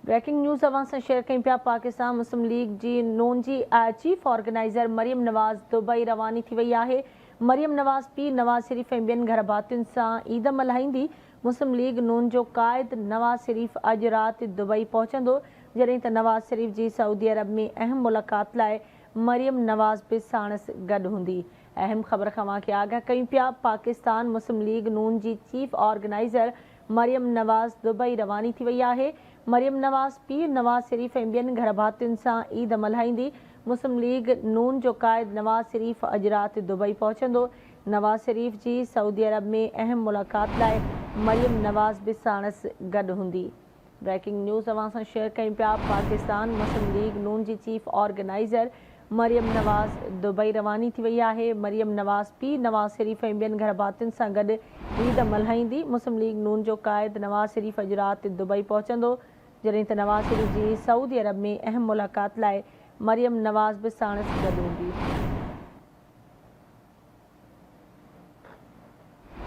Breaking news اوهان سان share ڪيون پيا پاڪستان مسلم ليگ جي نون جي chief organiser Maryam Nawaz Dubai رواني ٿي وئي آهي مريم نواز پير نواز شريف ۽ ٻين گهر ڀاتين سان عيد ملهائيندي مسلم ليگ نون جو قائد نواز شريف اڄ رات دبئي پهچندو جڏهن ته نواز شريف جي سعودي عرب ۾ اهم ملاقات لاء مريم نواز به ساڻس گڏ هوندي اهم خبر کان اوهان کي آگاهه ڪيون پيا پاڪستان مسلم ليگ نون جي chief organiser Maryam Nawaz Dubai رواني ٿي وئي آهي، مريم نواز پيء نواز شريف ۽ ٻين گهرڀاتين سان عيد ملهائيندي، مسلم ليگ نون جو قائد نواز شريف اڄ رات دبئي پهچندو، نواز شريف جي سعودي عرب ۾ اهم ملاقات لاء مريم نواز به ساڻس گڏ هوندي. بريڪنگ نيوز اوهان سان شيئر ڪيون پيا پاڪستان مسلم ليگ نون جي chief organiser Maryam Nawaz Dubai رواني ٿي وئي آهي، مريم نواز پيء نواز شريف ۽ ٻين گهرڀاتين سان گڏ عيد ملهائيندي، مسلم ليگ نون جو قائد نواز شريف اڄ رات دبئي پهچندو، جڏهن ته نواز شريف جي سعودي عرب ۾ اهم ملاقات لاء مريم نواز به ساڻس گڏ هوندي.